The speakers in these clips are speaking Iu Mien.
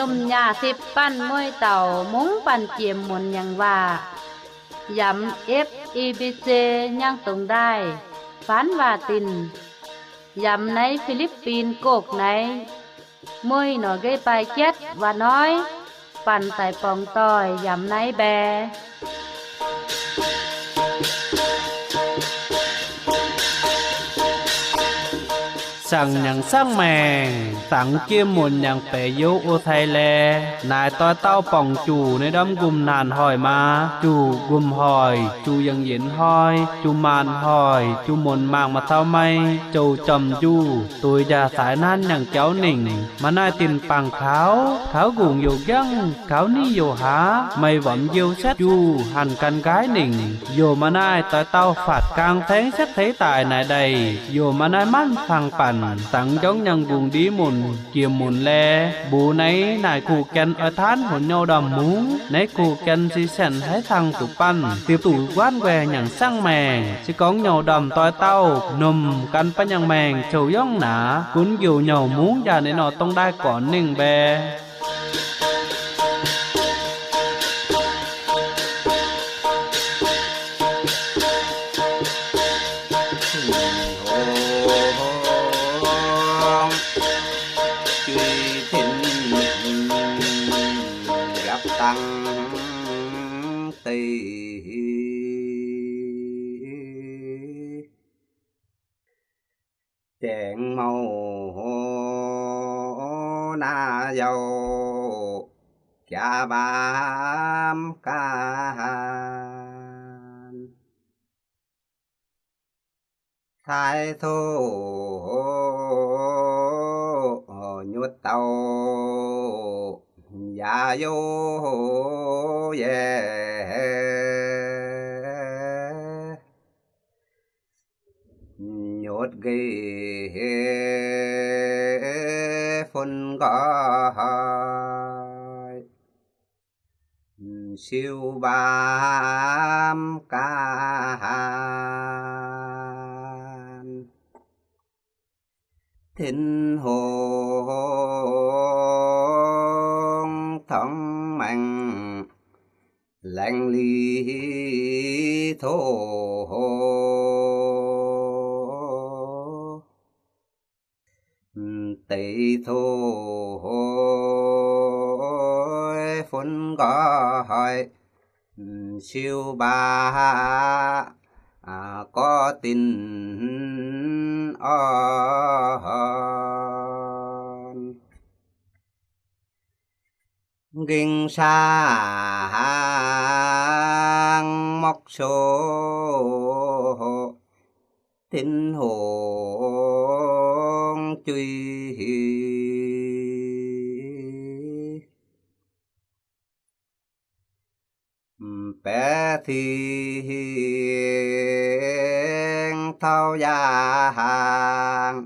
Domh nyaah sipv banh mueiz dauh mungv banh jiem munx nyangc waac, yamx F E B C nyangv dongh ndaaih faanv waac dinc, yamx naaiv Fi^lipv^bin Gokv naaiv, mueiz norqc nqeiv baaix jatv waac noiv, banh daic borngz doic yamx naaiv mbae. Saangc nyangc saangv maengc, dangx jiem munc nyangc baeqc youz o cai lae. Naaic doix dauh borngc juc ninh ndorm nqumh naanc hoic maa, juc nqumh hoic, juc yangc yienx hnoi, juc maanc hoic, juc munc mangc maaih taux mei, jouc jorm njuh, duix njaah zaaix naanv nyangc jauv ningc. Maaih naaiv dinc bangc kaux, kaux nqungc youc njangv, kaux niv youc haaz, meih womx njiou setv njuh, hanc gan nqaaiv ningc. Youc maaih naaiv doix dauh faatv gaang saengv setv ceix daic naaic ndaih, youc maaih naaiv manv fangx banh, dangx njorngv nyangc nqungc ndiev munc, jiem munc lae, mbuox naaiv naaic kuh gan oix taanv hunx nyouh ndorm mungv, naaiv kuh gan se sienx haaix cang zuqc banh, ziepc duqv guaanv nquaih nyangc saangv maengc, se gorngv nyouh ndorm doix dauh, nomh gan banh nyangc maengc zouc yongv naaic, gunv njoux nyouh mungv njaah ninh nor dongh ndaaih gornx ningh mbae. Jaengx mouc naaiv youh jaax mbaam gan, cai coqv nyutc dauh yaac youh yaac nyutc nqeic fun nqoi, siou mbaam gan. Tin-Hungh tongx maengc laengz liuz coqv, deix coqv fun nqoi siou mbaam gorx dinc orn. Ging saang mokv sou, Tin-Hungh juix. Baeqv cing taux yaang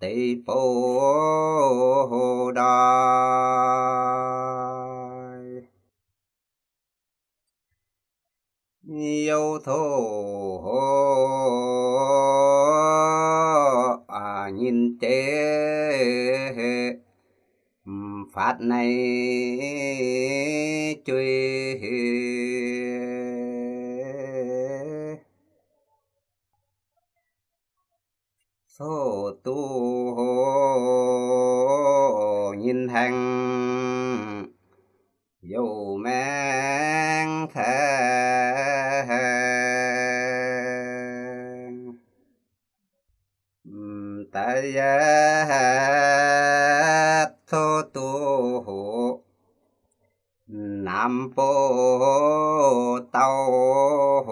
deix bou ndoih, youh tov nyinh jeiv fatv naaiv juix. Coqv duqv nyinh haengh youh maengx caeng, da'yietv coqv duqv namx bou dauh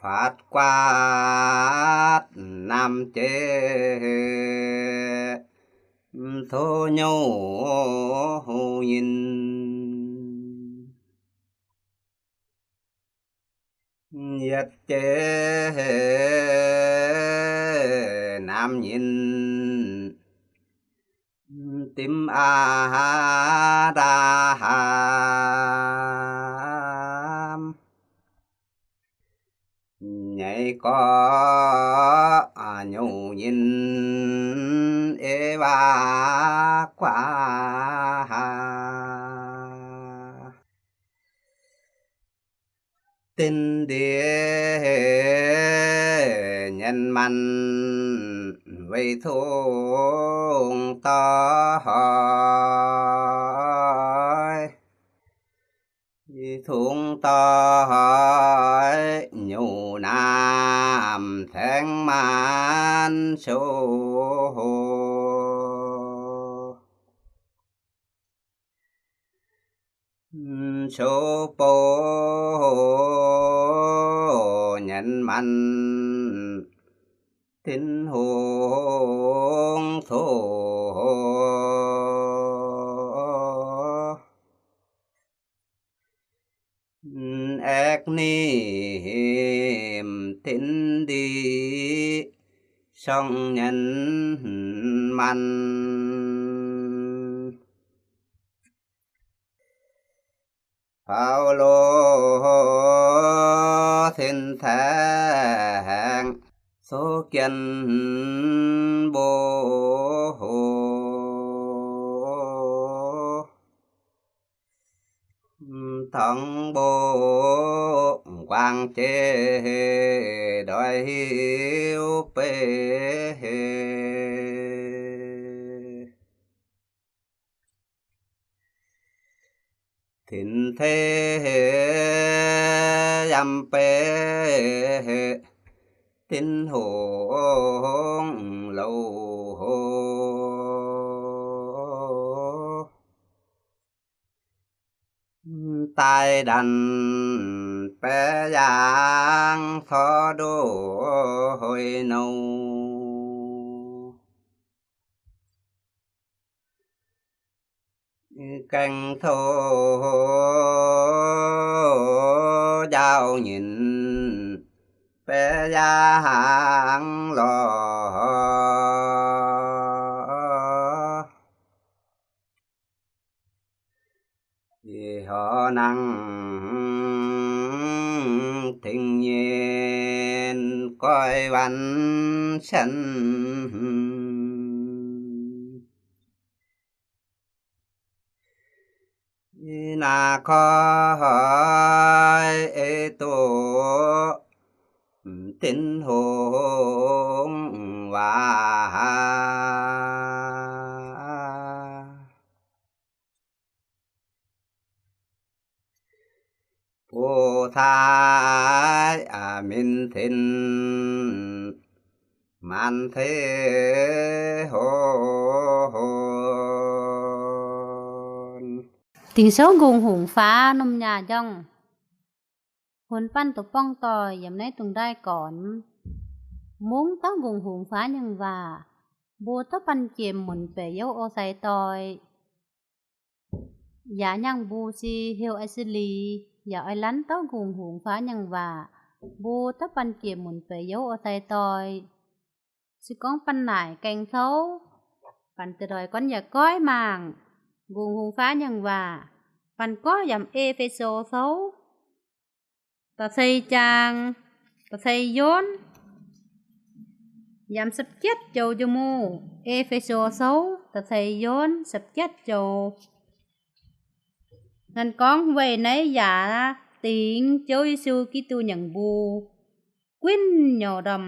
fatv guaatv namx jeiv coqv nyouh nyinh. Yietv jeiv namx nyinh dimv aav ndaam, nyaiv gorx nyungc nyinh ei waac guaax. Dinv ndiev nyanc maanc weic cong doix, cong doix nyungc naamh tengx maanc sou. Sou bou nyanc maanc Tin-Hungh coqv, aeqv, nimc dinv ndiev sorng nyanc maanc. Faaux lo sin-saeng souv jienv mbuo hoc, tongx mbuo guangc jiex ndoih hiuv beiv. Tin-Deic yiem beiv Tin-Hungh louh hoc, daaih ndanc baeqv yaangh corc ndoh hoic nouh. Gaeng coux njaaux nyinc baeqv yaangh lorz, ih horc nangh dingc nyinh goiv waanc sienx. Naaiv korv ei duqv Tin-Hungh waac. Butv-taaix min-cin maanc se hlo hlo. Dingc Souv Ngongh Hungh Faav Norm Nyaah Njorngh, funx banh doqc borngv doic yiem naaiv dungx ndaaih gornx. Mungv dauh Ngongh Hungh Faav Nyangc Waac, mbuo dauh banh jiex munc beic youv o sai doic. Yaac nyangh mbuo si heuc Ashley, yaac oix lanv dauh Ngongh Hungh Faav Nyangc Waac, mbuo dauh banh jiex munc beic youv o sai doic. Se gorngv banh naaic gaeng clouv, banh deix doic gorngv yaac goiv mangc. Ngongh Hungh Faav Nyangc Waac, banh goiv yaac E^fe^so Sou da'ceix zaang, da'ceix yonv, yaac sepv jietv joux jiex muv. E^fe^so Sou da'ceix yonv sepv jietv joux. Ninh gorngv weih naaiv yaac dingx Ziouv Yesu Giduc nyangc mbuo guinh nyouc ndorm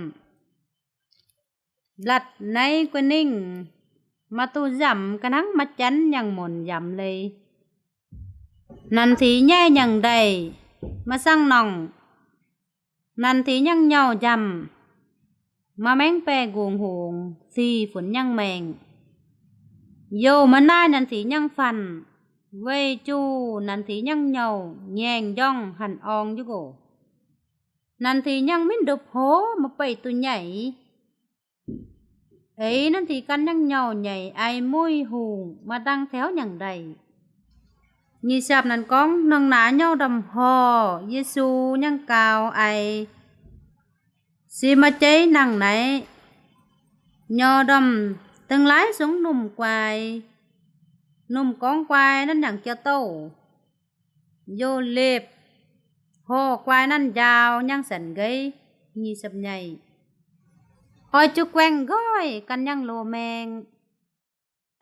latc naaiv guanh ningv, maaih duqv nzamc ga'hnangv maaih janx nyangc munc nzamc leiz. Nanc tix nyaiv nyangc ndeic, maaih saangv norngc. Nanc tix nyangv nyouh nzamc, maaih maengv baeqc ngongh hungx sic funx nyangv maengc. Youh maaih naaiv nanc tix nyangv faanh, weic zuqc nanc tix nyangv nyouh ngaengc njorngh hanc orng njiec oc. Nanc tix nyangv maiv ndopv-hoz, maaih beih duqv nyaic. Eix nanc tix ganh nyangv nyouh nyaic ai muic hungh, maaih dangh taux nyangc ndeic. Nyic ziepc nanc gorngv, nongh naaiv nyouh ndorm horh Yesu nyangv gau ai, se maaih jeiv nangh naaiv nyouh ndorm dengh laaiv sungv numh guai. Numh gorngv guai nanv nyangc jauv-douh, youh lepv horh guai nanv njaaux nyangv saenx nqeiv. Nyic ziepc nyeic. Oix zuqc guaengh nqoiv ganh nyangv loz-maeng.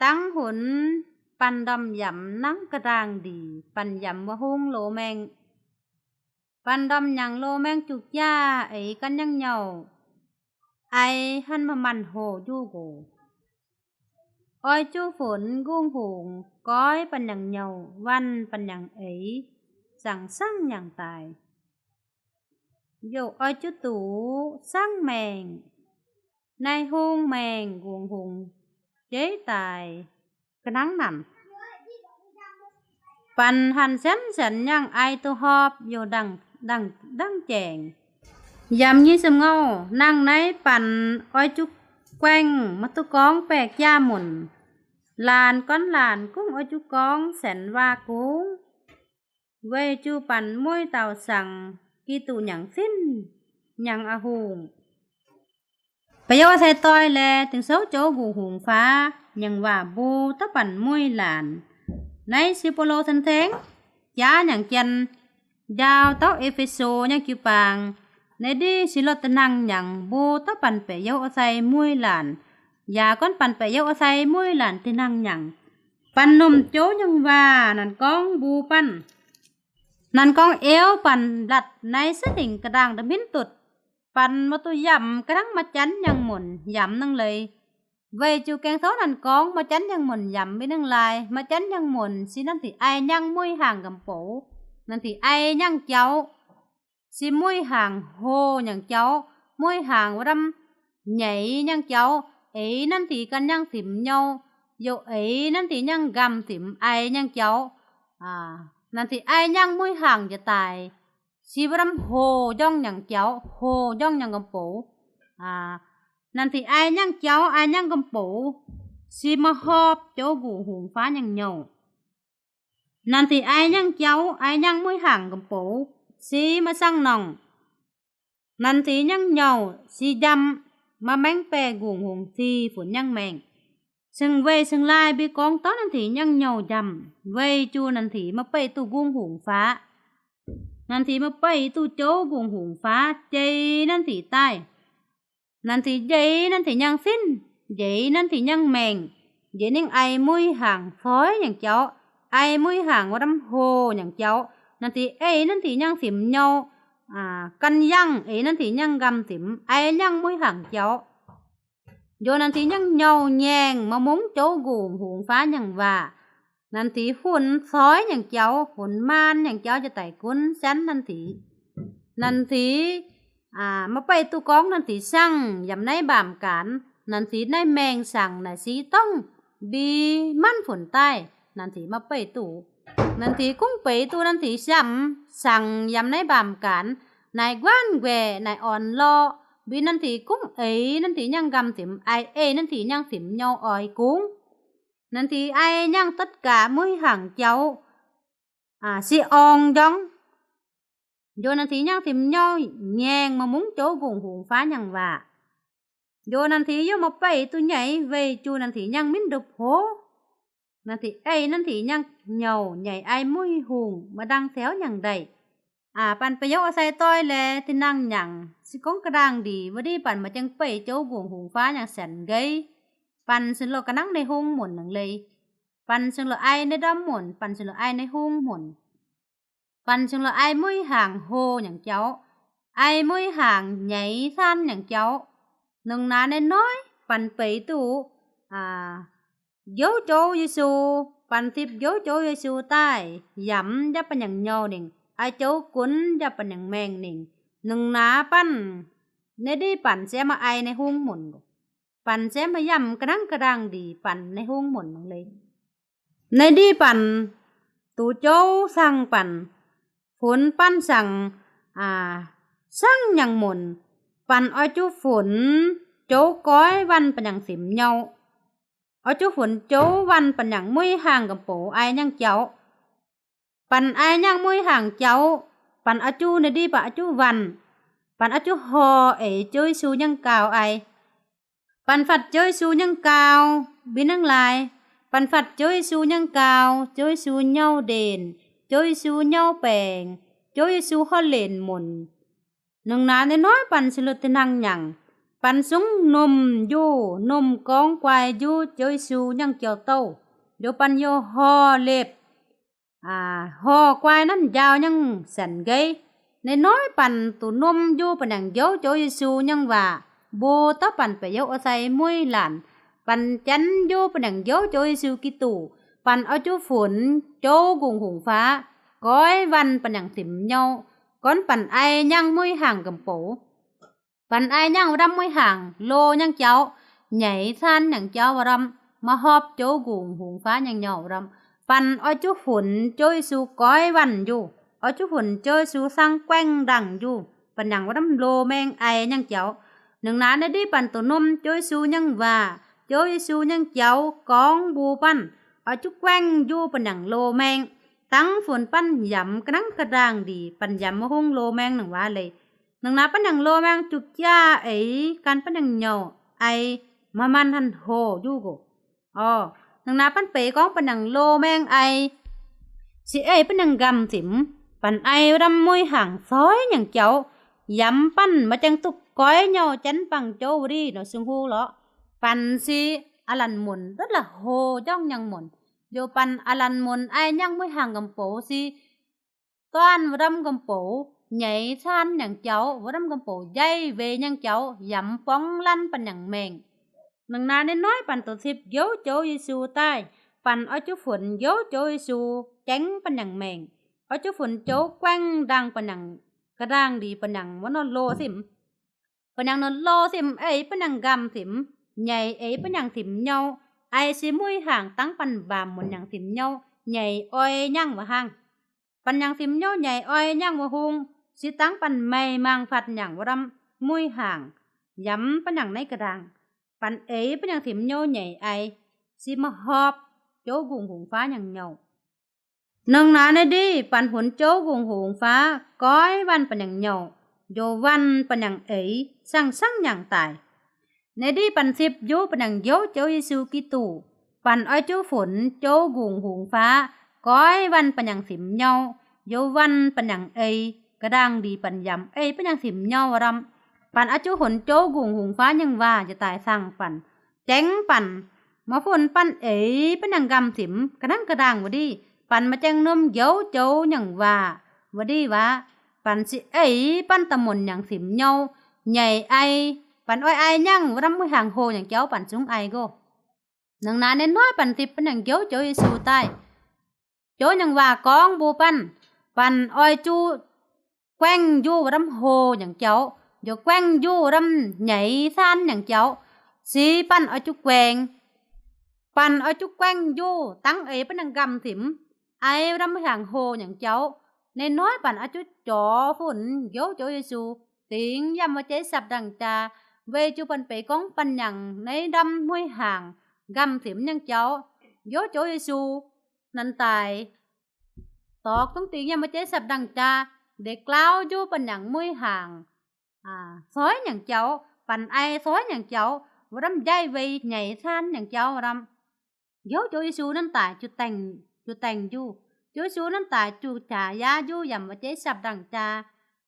Dangv hunx banh ndorm yamc nangv ga'ndaangh ndiev, banh yamc wuov hungh loz-maeng. Banh ndorm nyangc loz-maeng juqc jaax eix ganh nyangv nyouh, ai hnangv maaih maanh hoc njuqc nqox. Oix zuqc funx nqungh hungx goiv banh nyangc nyouh, wanh banh nyangc eix, zaangc sangv nyangc daic. Youh oix zuqc duqv sangv maengc, naaiv hungh maengc nqungh hungx jeiv daaih ga'hnangv naanc. Banh hanc sienv sienx nyangv ai duqv hopv youh ndangv, ndangv, ndangv jaengc. Yamc nyic ziepc ngau. Nangh naaiv banh oix zuqc guaengh maiv duqv gorngv baeqc jaav-munc. Laanh gorn laanh gunv oix zuqc gorngv saenx waac-gungv, weic zuqc banh mueiz dauh sangx Giduc nyangc finh nyangc a'hungh. Ba'youv sai-doix laeh dingc souv jouv nqungx hungx faav nyangc waac mbuo daav banh mueiz laanh. Naaiv se Baulo ceng tengx jaav nyangc jien njaaux dauh E^fe^so nyei jiu-baang. Naaiv ndiev se lorh da'nangh nyangc mbuo daav banh ba'youv sai mueiz laanh, yaac gorngv banh ba'youv sai mueiz laanh da'nangh nyangc. Banh lomh jouv nyangc waac naaic gorngv mbuo banh, naaic gorngv euv banh latc naaiv setv dingc ga'ndaangh nda'hminv dutc. Banh maiv duqv yamc ga'hnangv maaih janv nyangh munc yamc nangv leiz. Weic zuqc gaeng souv naaic gorngv maaih janv nyangh munc yamc mingh nangv laaix. Maaih janv nyangh munc se nanv deix ai nyangh mueiz haangh gamh boux, nanv deix ai nyangh jauv, se mueiz haangh hoh nyangh jauv, mueiz haangh wuov ndamv nyeiz nyangh jauv, eix nanv deix ganh nyangh simx nyouv, youh eix nanv deix nyangh nqamh simx ai nyangh jauv. Nanv deix ai nyangh mueiz haangh jiex daaih, se wuov ndamv hoh njorngh nyangc jauv, hoh njorngh nyangh gamh boux. Nanv deix ai nyangh jauv, ai nyangh gamh boux, se maiv horpc jouv nqungx hungx faav nyangh nyouh. Nanv deix ai nyangh jauv, ai nyangh mueiz haangh gamh boux, se maiv sangv nongh. Nanv deix nyangh nyouh se njamv, maiv maengv baeqc nqungx hungx zic funx nyangh maengh. Cingx weic cingx laaih mbuo gorngv dauh nanv deix nyangh nyouh njamv, weic zuqc nanv deix maiv beih duqv nqungx hungx faav. Nanv deix maiv beih duqv jouv nqungx hungx faav jei nanv deix daaih. Nanv deix jei nanv deix nyangh finh, jei nanv deix nyangh maengh, jei ninh ai mueiz haangh fai nyangc jauv, ai mueiz haangh wuov ndamv hoh nyangc jauv, nanv deix eix nanv deix nyangh simx nyouh, ganh yangh eix nanv deix nyangh nqamh simx, ai nyangh mueiz haangh jauv. Njoux nanv deix nyangh nyouh nyaengh maiv mungv jouv nqungx hungx faav nyangc waac. Nanv deix hunx fai nyangc jauv, hunx maan nyangc jauv jiex daic gunv sienv nanv deix. Nanv deix maiv beih duqv gorngv nanv deix sangv yaac naaiv mbaamh gaanx, nanv deix naaiv maengh sangx naaic se dongh mbi manv funx daaih, nanv deix maiv beih duqv. Nanv deix gunv beix duqv nanv deix sangv yaac naaiv mbaamh gaanx, naaic nquaanv nquaeqc naaic orn lorh, mbi nanv deix gunv eix nanv deix nyangh nqamh simx, ai eix nanv deix nyangh simx nyouh oix gungv. Nanv deix ai nyangh tất cả mueiz haangh jauv, se orng njorngv. Njoux nanv deix nyangh simx nyouh nyaengh maiv mungv jouv nqungx hungx faav nyangc waac. Njoux nanv deix yaac maiv beih duqv nyaic weic zuqc nanv deix nyangh minv ndopv-hoz. Nanv deix eix nanv deix nyangh nyouh nyaic ai mueiz hungh maiv ndangx taux nyangc ndaic. Banh ba'youv sai-doix laeh da'nangh nyangc se gorngv ga'ndaangh ndiev wuov ndiev banh maiv jangx beih jouv nqungx hungx faav nyangc sienx nqeiv. Banh cingx lorh ga'nangv naaiv hungh munc nangv leiz. Banh cingx lorh ai naaiv ndorm munc, banh cingx lorh ai naaiv hungh munc. Banh cingx lorh ai mueiz haangh hoh nyangc jauv, ai mueiz haangh nyaiz saanh nyangc jauv. Nungx naaiv naaiv noiv banh beix duqv njoux jouv Yesu, banh zipv njoux jouv Yesu daaih yamc njapv banh nyangc nyouh ningc, ai jouv gunv njapv banh nyangc maengh ningc. Nungx naaiv banh naaiv ndiev banh se maiv ai naaiv hungh munc. Banh se maiv yamc ga'nangv ga'ndaangh ndiev banh naaiv hungh munc nangv leiz. Naaiv ndiev banh duqv jouv sangh banh, funx banh sangx sangv nyangc munc. Banh oix zuqc funx jouv goiv wanh banh nyangc simx nyouh. Oix zuqc funx jouv wanh banh nyangc mueiz haangh gamh boux ai nyangh jauv. Banh ai nyangh mueiz haangh jauv, banh oix zuqc naaiv ndiev banh oix zuqc wanh. Banh oix zuqc horpc eix Ziouv Yesu nyangh gau ai. Banh fatv Ziouv Yesu nyangh gau mbuo hnangv laaix. Banh fatv Ziouv Yesu nyangh gau, Ziouv Yesu nyouh ndenc, Ziouv Yesu nyouh baengc, Ziouv Yesu horpc lenc munc. Nungx naaiv ninh noiv banh se lui tin nangh nyangc, banh sungv numh njuh, numh gorngv guai njuv Ziouv Yesu nyangv jauv-douh, njoux banh youh horh lepv, horh guai nanv njaaux nyangv saenx nqeiv. Ninh noiv banh duqv numh njuh banh nyangc njoux Ziouv Yesu nyangv waac, mbuo dauh banh beic youv o sai mueiz laanc, banh janv njuh banh nyangc njoux Ziouv Yesu Giduc, banh oix juv funx Ziouv Ngongh Hungx Faav goiv wanh banh nyangc simx nyouv, gorngv banh ai nyangv mueiz haangh gomh boux. Banh ai nyangv wuov ndamv mueiz haangh lo nyangv jauv, nyeiz caanv nyangc jauv wuov ndamv, maaih horpc Ziouv Ngongh Hungx Faav nyangv nyouh wuov ndamv. Banh oix juv funx Ziouv Yesu goiv wanh njuh, oix juv funx Ziouv Yesu cang guaengv ndaangc njuh, banh nyangc wuov ndamv loz-maeng ai nyangv jauv. Nungx naaiv ninh div banh duqv numh Ziouv Yesu nyangv waac, Ziouv Yesu nyangv jauv gorngv mbuo banh, oix juv guaengv njuh banh nyangc loz-maeng, dangv funx banh yamc ga'nangv ga'ndaangh ndiev, banh yamc maiv hungh loz-maeng nangc waac leiz. Nungx naaiv banh nyangc loz-maeng juqc jaa eix gan banh nyangc nyouh ai, maaih manh hanh hoc njuh nqox. Orqc, nungx naaiv banh beix gorngv banh nyangc loz-maeng ai, se ei banh nyangc nqamh simx, banh ai wuov ndamv mueiz haangh coiv nyangc jauv, yamc banh maaih jangx duqv goiv nyouh janv bangc jouv wuov ndiev nor sung huv lorqc. Banh se a'lanc munc duqv la'hoc njorngv nyangv munc, njoux banh a'lanc munc ai nyangv mueiz haangh gomh boux se dorn wuov ndamv gomh boux, nyeiz caanv nyangc jauv wuov ndamv gomh boux, njaiv weic nyangc jauv yamc borngv lanv banh nyangc maengc. Nungx naaiv ninh noiv banh duqv cipv njoux Ziouv Yesu daaih, banh oix juv funx njoux Ziouv Yesu, jangv banh nyangc maengc, oix juv funx Ziouv guaengv ndaangc banh nyangc, ga'ndaangh ndiev banh nyangc wuov nor lo simv. Banh nyangc nor lo simv ei banh nyangc nqamh simx, nyeiz ei banh nyangc simx nyouv, ai se mueiz haangh dangv banh mbaamz muonc nyangc simx nyouv nyeiz oix nyangv wuov hnangv. Banh nyangc simx nyouv nyeiz oix nyangv wuov hungh, se dangv banh meih mangc fatv nyangc wuov ndamv mueiz haangh, yamc banh nyangc naaiv ga'ndaangh. Banh eix banh nyangc simx nyouv nyeiz ai, se maaih horpc Ziouv Ngongh Hungx Faav nyangc nyouh. Nungx naaiv ninh div banh funx Ziouv Ngongh Hungx Faav goiv wanh banh nyangc nyouh, njoux wanh banh nyangc eix, sang sangv nyangc daic. Ninh div banh cipv njuv banh nyangc njoux Ziouv Yesu Giduc, banh oix juv funx Ziouv Ngongh Hungx Faav goiv wanh banh nyangc simx nyouv, njoux wanh banh nyangc ei, ga'ndaangh ndiev banh yamc ei banh nyangc simx nyouv wuov ndamv. Banh oix juv funx Ziouv Ngongh Hungx Faav nyangc waac njiec daaih cang banh, jangv banh, maiv funx banh eix banh nyangc nqamh simx ga'nangv ga'ndaangh wuov ndiev, banh maaih jangx norm njoux Ziouv nyangc waac wuov ndiev waac. Banh se eix banh da'munc nyangc simx nyouv nyeiz ai, banh oix ai nyangv wuov ndamv mueiz haangh hoc nyangc jauv banh zungv ai nqox. Nungx naaiv ninh noiv banh cipv banh nyangc njoux Ziouv Yesu daaih, Ziouv nyangc waac gorngv mbuo banh, banh oix juv guaengv njuh wuov ndamv hoc nyangc jauv, njoux guaengv njuh wuov ndamv nyeiz caanv nyangc jauv, se banh oix juv guaengv, banh oix juv guaengv njuh dangv eix banh nyangc nqamh simx, ai wuov ndamv mueiz haangh hoc nyangc jauv. Ninh noiv banh oix juv jorx funx njoux Ziouv Yesu, dingx yiem wuov jeiv sapv ndaangh jaa, weic zuqc banh beix gorngv banh nyangc naaiv ndamv mueiz haangh nqamh simx nyangc jauv, njoux Ziouv Yesu nanv daaih dorh dungx dingx yiem wuov jeiv sapv ndaangh jaa, ndeic glaauv njuv banh nyangc mueiz haangh coiv nyangc jauv, banh ai coiv nyangc jauv, wuov ndamv njaiv weic nyeiz caanv nyangc jauv wuov ndamv. Njoux Ziouv Yesu nanv daaih juqc daengh njuh, Ziouv Yesu nanv daaih juqc jaax yaav njuh yiem wuov jeiv sapv ndaangh jaa.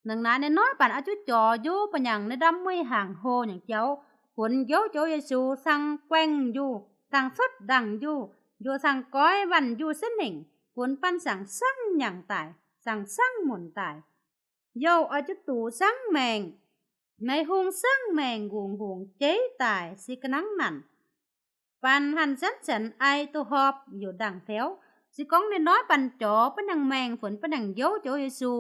Nungx naaiv ninh noiv banh oix juv jorx njuv banh nyangc naaiv ndamv mueiz haangh hoc nyangc jauv, funx njoux Ziouv Yesu cang guaengv njuh, cang cuotv ndaangh njuh, njoux cang goiv wanh njuh sienv ningc, funx banh cang sangv nyangc daic, cang sangv munc daic. Youh oix juv duqv sangv maengc, meih hungh sangv maengc nqungc hungx jeiv daic se ga'nangv nanc. Banh hanc zanv-zanv ai duqv horpc youc ndaangc fioux. Se gorngv ninh noiv banh jorx banh nyangc maengc funx banh nyangc njoux Ziouv Yesu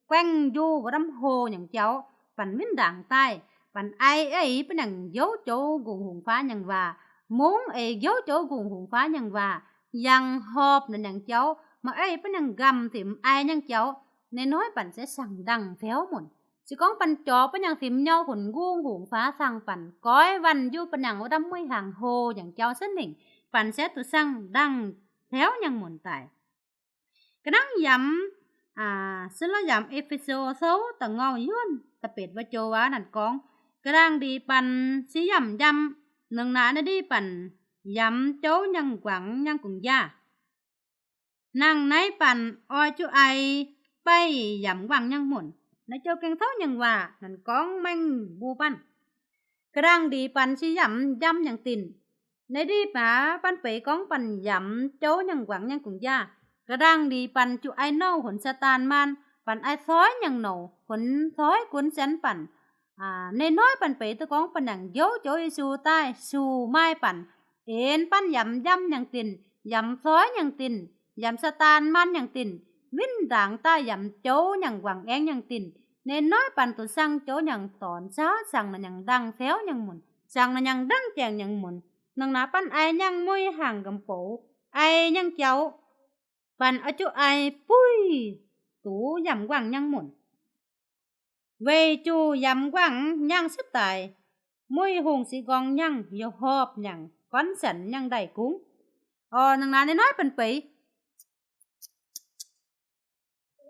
guaengv njuh wuov ndamv hoc nyangc jauv, banh win ndaangc daaih, banh ai eix banh nyangc njoux Ziouv Ngongh Hungx Faav nyangc waac, mungv eix njoux Ziouv Ngongh Hungx Faav nyangc waac, yangh horpc naaic nyangc jauv, maaih eix banh nyangc nqamh simx ai nyangc jauv, ninh noiv banh se cangx ndaangc fioux munc. Se gorngv banh jorx banh nyangc simx nyouv funx Ngongh Hungx Faav cangx banh goiv wanh njuh banh nyangc wuov ndamv mueiz haangx hoc nyangc jauv sienv ningc, banh se duqv cangx ndaangc fioux nyangc munc daic. Ga'nangv yamc, se lorz yamc E^fe^so Sou da'ngorngv yuonh da'betc wuov joux waac naaic gorngv, ga'nangv ndiev banh se yamc njang, nongx naaiv ndiev banh yamc jouv nyangv guangc nyangv gungx jaav. Nangh naaiv banh oix juqv ai baih yamc wangh nyangv munc. Naaiv jouh Ging-Sou nyei waac naaic gorngv mengh mbuo banh, ga'ndaangh ndic banh se yamc njamv nyangc dinc. Naaiv ndiev maac banh beix gorngv banh yamc jouv nyangc nquangc nyangc gu'nguaaic. Ga'ndaangh ndic banh juqc ai nouh hunx Saadaan maanh, banh ai soix nyangc nouc hunx soix gunv sienx banh. Naaiv noiv banh beix duqv gorngv banh nyangc njoux Ziouv Yesu daaih suc maaih banh, enx banh yamc njamv nyangc dinc, yamc soix nyangc dinc, yamc Saadaan maanh nyangc dinc, win ndaangc daaih yamc jouv nyangc nquangc aengx nyangc dinc. Naaiv noiv banh duqv sangx jouv nyangc dornx saauv, sangx naaic nyangc ndangh fioux nyangc munc, sangx naaic nyangc ndangh jaengc nyangc munc. Nangh naaiv banh ai nyangv muih hnaangx gomh boux, ai nyangv jauv, banh oix zuqc ai buih duqv yamc nquangc nyangv munc. Weic zuqc yamc nquangc nyangv sitv daic, muih hungh se nqorngv nyangv yaac horpc nyangc gornv sanc nyangv ndaih gungv. Orqc, nangh naaiv, naaiv noiv banh beix,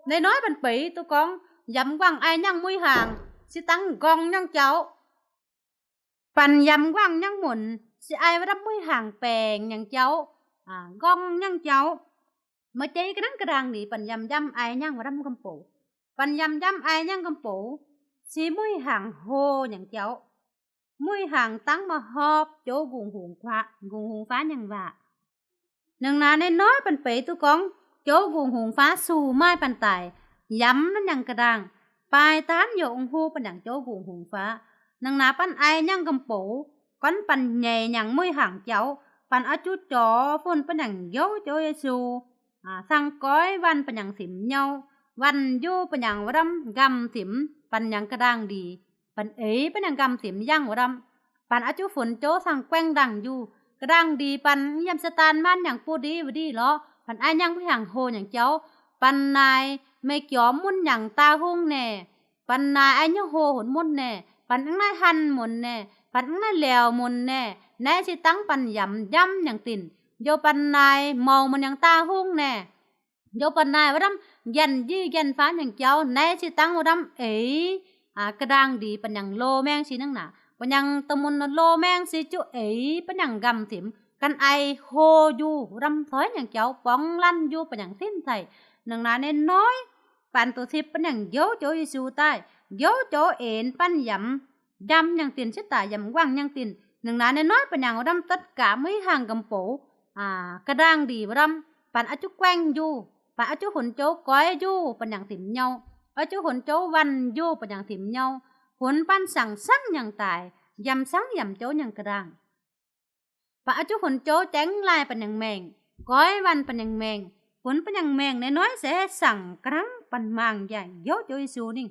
naaiv noiv banh beix duqv gorngv yamc nquangc ai nyangv muih hnaangx se dangv nqorngv nyangv jauv. Banh yamc nquangc nyangv munc se ai wuov ndamv muih hnaangx baengc nyangc jauv, nqorngv nyangv jauv. Maaih jeiv ga'nangv ga'ndaangh ndic banh yamc njamv ai nyangv wuov ndamv gomh boux. Banh yamc njamv ai nyangv gomh boux se muih hnaangx hlo nyangc jauv. Muih hnaangx dangv maaih horpc Ziouv Ngongh Hungh, Ngongh Hungh Faaux nyangc waac. Nangh naaiv, naaiv noiv banh beix duqv gorngv Ziouv Ngongh Hungh Faaux suc maaih banh daic, yamc naaiv nyangc ga'ndaangh, baaix daanv youc ong-hlo banh nyangc Ziouv Ngongh Hungh Faaux. Nangh naaiv banh ai nyangv gomh boux, gorngv banh nyeic nyangc muih hnaangx jauv, banh oix zuqc jorx fun banh nyangc njoux Ziouv Yesu, cangx goiv waanh banh nyangc simx nyouv, waanh njuh banh nyangc wuov ndamv nqamh simx, banh nyangc ga'ndaangh ndic, banh eix banh nyangc nqamh simx yangh wuov ndamv. Banh oix zuqc funx Ziouv cangx guaengv ndaangh njuh. Ga'ndaangh ndic banh yiem Saadaan maanh nyangc buoz-ndiev wuov ndiev lorqc, banh ai nyangv muih hnaangx hlo nyangc jauv. Banh naaic meih jorm mun nyangc daauh hungh naaic, banh naaic ai nyouv hlo hunx mun naaic, banh mv naaiv hanh munc naaic, banh mv naaiv liouc munc naaic, naaiv se dangv banh yamc njamv nyangc dinc. Njoux banh naaic mouc mun nyangc daauh hungh naaic, njoux banh naaic wuov ndamv njaanh njiv njaanh faanv nyangc jauv, naaiv se dangv wuov ndamv eix ga'ndaangh ndic banh nyangc loz-maengh se nangv naaic. Banh nyangc da'mun loz-maengh se zuqc eix banh nyangc nqamh simx, gan ai hlo njuh wuov ndamv soix nyangc jauv, borngz lanv njuh banh nyangc simv daic. Nangh naaiv, naaiv noiv banh duqv tipv banh nyangc njoux Ziouv Yesu daaih, njoux Ziouv enx banh yamc njamv nyangc dinc sitv daic, yamc nquangc nyangc dinc. Nangh naaiv, naaiv noiv banh nyangc wuov ndamv tất cả muih hnaangx gomh boux, ga'ndaangh ndic wuov ndamv, banh oix zuqc guaengv njuh, banh oix zuqc funx Ziouv goiv njuh banh nyangc simx nyouv, oix zuqc funx Ziouv waanh njuh banh nyangc simx nyouv, funx banh saangc sangv nyangc daic, yiem sangv yamc Ziouv nyangc ga'ndaangh. Banh oix zuqc funx Ziouv jangx laaih banh nyangc maengc, goiv waanh banh nyangc maengc, funx banh nyangc maengc. Naaiv noiv se saangc ga'nangv banh mangc njaaic njoux Ziouv Yesu ninh.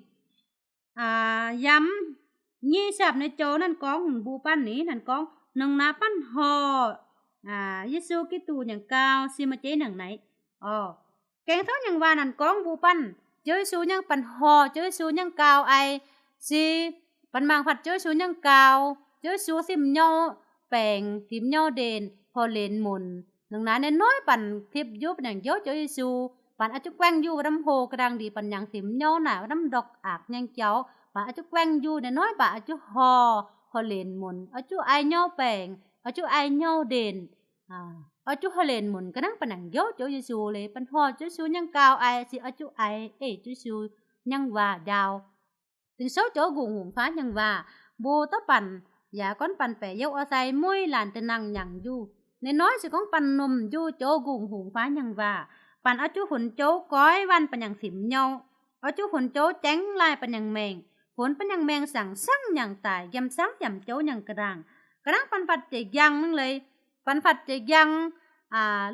Yiem nyic ziepc nyei joux naaiv gorngv mbuo banh ni, naaiv gorngv nangh naaiv banh horc Yesu Giduc nyangc gau se maaih jeiv nangc naaiv. Orqc, Ging-Sou nyei waac naaiv gorngv mbuo banh Ziouv Yesu nyangv, banh horc Ziouv Yesu nyangv gau ai, se banh mangc fatv Ziouv Yesu nyangv gau, Ziouv Yesu simv nyouv baengc, simv nyouv ndenc, horc lenc munc. Nangh naaiv, naaiv noiv banh tipv njuv banh nyangc njoux Ziouv Yesu, banh oix zuqc guaengv njuh wuov ndamv hlo ga'ndaangh ndic banh nyangc simx nyouv naaic, wuov ndamv ndorqc aqc nyei jauv, banh oix zuqc guaengv njuh. Naaiv noiv banh oix zuqc horc, horc lenc munc, oix zuqc ai nyouv baengc, oix zuqc ai nyouv ndenc, oix zuqc horc lenc munc ga'nangv banh nyangc njoux Ziouv Yesu. Leiz banh horc Ziouv Yesu nyangv gau ai se oix zuqc ai ei Ziouv Yesu nyangv waac njaaux. Dingc souv Ziouv Ngongh Hungh Faaux nyangv waac, mbuo daav banh yaac gorngv banh baeqc youv oix sai mueiz laanh da'nangc nyanc njuh. Naaiv noiv se gorngv banh lomh njuh Ziouv Ngongh Hungh Faaux nyangv waac, banh oix zuqc funx Ziouv goiv waanh banh nyangc simx nyouv, oix zuqc funx Ziouv jangx laaih banh nyangc maengc, funx banh nyangc maengc saangc sangv nyangc daic, yiem sangv yamc Ziouv nyangc ga'ndaangh. Ga'nangv banh fatv jiex njang nangv leiz, banh fatv jiex njang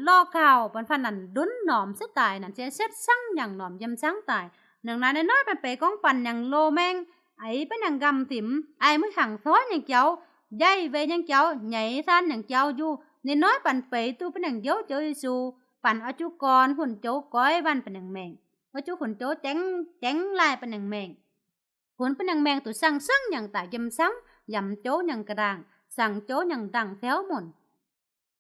lorh gauh, banh fatv naanc ndunv normx setv daic, naanc se setv sangv nyangc normx yiem sangv daic. Nangh naaiv, naaiv noiv banh beix gorngv banh nyangc loz-maengh, eix banh nyangc nqamh simx, ai mueiz hnaangx soiv nyangc jauv, njaih weih nyangc jauv, nyaiz saan nyangc jauv njuh. Naaiv noiv banh beix duqv banh nyangc njoux Ziouv Yesu, banh oix zuqc gorn funx Ziouv goiv waanh banh nyangc maengc, oix zuqc funx Ziouv jangx, jangx laaih banh nyangc maengc, funx banh nyangc maengc duqv saangc sangv nyangc daic, yiem sangv yamc Ziouv nyangc ga'ndaangh, saangc Ziouv nyangc ndaangc fioux munc.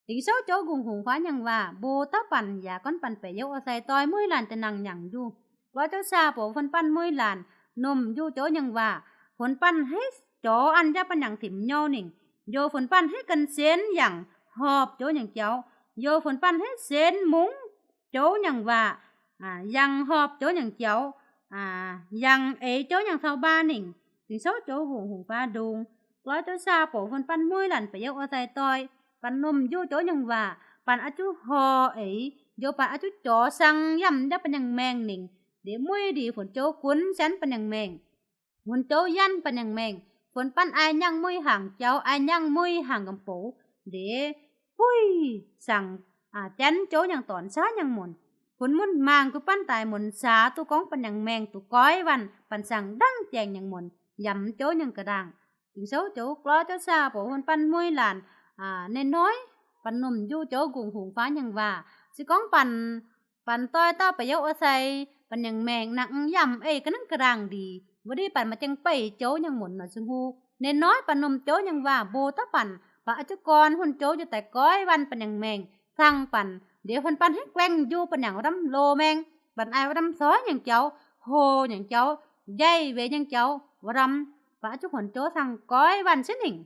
Dingc souv Ziouv Ngongh Hungh Faaux nyangv waac, mbuo daav banh yaac gorngv banh baeqc youv oix sai doix mueiz laanh da'nangc nyanc njuh. Gorx Ziouv saa bouc funx banh mueiz laanh lomh njuh Ziouv nyangv waac, funx banh haiz jorx an njaav banh nyangc simx nyouv ningc, njoux funx banh haiz gan sienx yangc horpc Ziouv nyangc jauv, njoux funx banh haiz sienx mungv Ziouv nyangc waac, yangh horpc Ziouv nyangc jauv, yangh eix jouv nyangc taux mbaa ningc, dingc souv joux hungh hungh faaux ndongx, lorz jouv saa bouc fun banh mueiz laanh ba'yietv wuov deix doix, banh lomh njuh jouv nyangc waac, banh a'juv hor eix, njoux banh a'juv jorx sang yamh njapv banh nyangc maengh ningc, ndiev mueiz ndiev funx jouv gunv sienx banh nyangc maengh, funx jouv yanv banh nyangc maengh, funx banh ai nyangv mueiz hangc jauv, ai nyangv mueiz hangc gamh boux, ndiev buiv sangx janv jouv nyangc dornc saav nyangc munc, funx munv maangh guv banh daaih munc saax duqv gorngv banh nyangc maengh duqv goiv waanc, banh sangx ndangv jaengh nyangc munc, yamc jouv nyangc ga'ndaangc. Dingc souv joux lorz jouv saa bouc fun banh mueiz laanh, ninh hnoi banh lomh njuh jouv ngongh hungh faaux nyangc waac, se gorngv banh, banh doix dauh ba'yietv wuov deix, banh nyangc maengh nangc yamh eix ga'naaiv ga'ndaangc ndiev, wuov ndiev banh maaih jangx beih jouv nyangc munc noic zungh hu, ninh hnoi banh lomh jouv nyangc waac mbuo dauh banh, banh a'juv gorn hunh jouv njiec daaih goiv waanc banh nyangc maengh, cangx banh ndiev fun banh haaix guaengh njuov banh nyangc wuov ndamv loz-maengh, banh ai wuov ndamv soiv nyangc jauv, hlo nyangc jauv, njaih weic nyangc jauv wuov ndamv, banh a'juv funx jouv cangx goiv waanc sieqv ningc,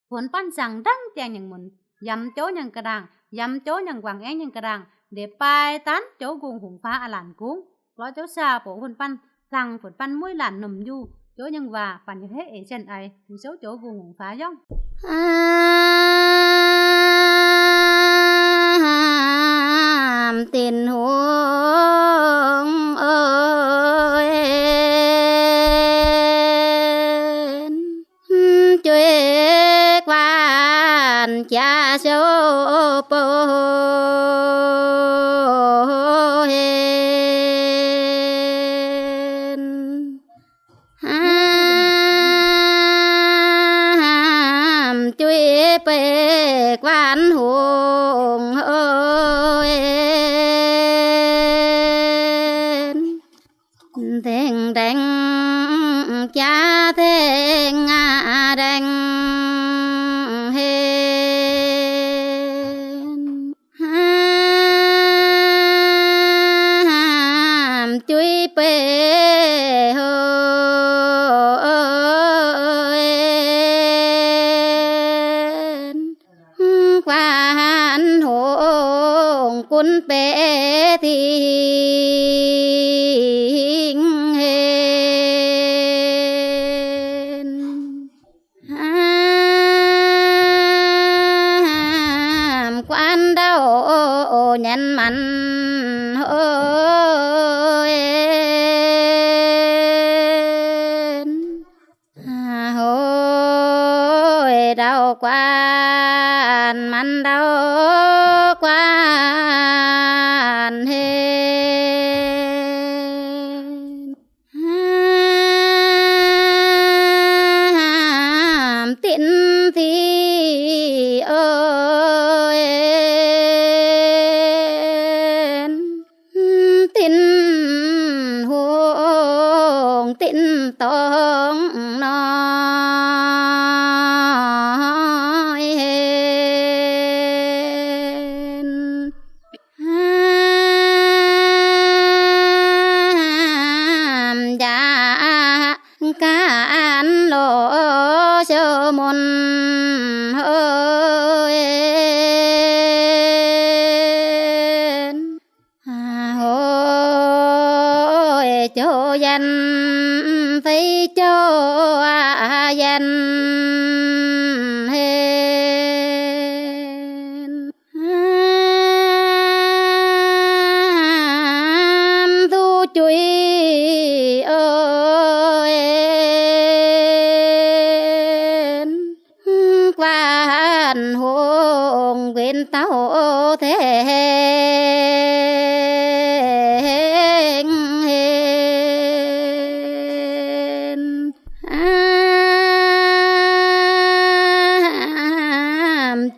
funx banh sangx ndangv jaengh nyangc munc, yamc jouv nyangc ga'ndaangc, yamc jouv nyangc wangc aengv nyangc ga'ndaangc, ndiev baaix daanv jouv ngongh hungh faaux a'laanc gungv, lorz jouv saa bouc fun banh, cangx funx banh mueiz laanh lomh njuh jouv nyangc waac, banh nyei haaix eix sienx aic, dingc souv joux ngongh hungh faaux yongv. Tin-Hungh ov, en jueiv guanh jaax siou bou hlen. Jueiv beiv guanh hungh ov, en dengh ndaengx jaax dengh ndaengx hlen. Jueiv beiv houv en guanh hungh gunv beiv dingc hlen. Guanh ndau nyanc maanc houv en, houv ndau guanh, maanc ndau guanh hlen. Dinv ziqc ov, en Tin-Hungh dinv dorngx noi hlen. Njaaux ganh lorz siou mun houv en, houv jouv yienh, fei jouv yienh hlen. Duqv jueiv ov, en guanh hungh nquenx dauh tengx hlen.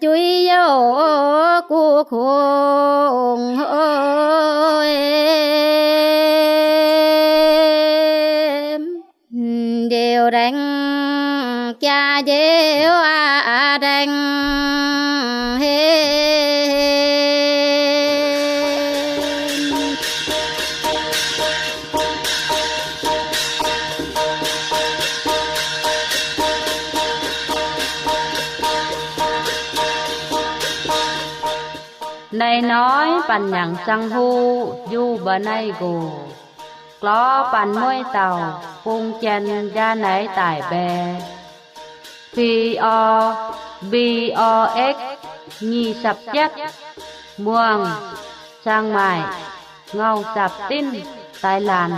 Jueiv youh guv kungx houv en, njoux ndaengx jaax njoux ndaengx hlen. Naaiv hnoi banh nyaangc zangh huv njuh mba'naaiv nqox. Glorv Banh Mueiv Dauh Bung Janx Njaa Naix Daic Mbaex, P O, B O X, nyic sapv-jatv, Muangh, Chiang Mai, Ngau Zapc Zinv, Thailand.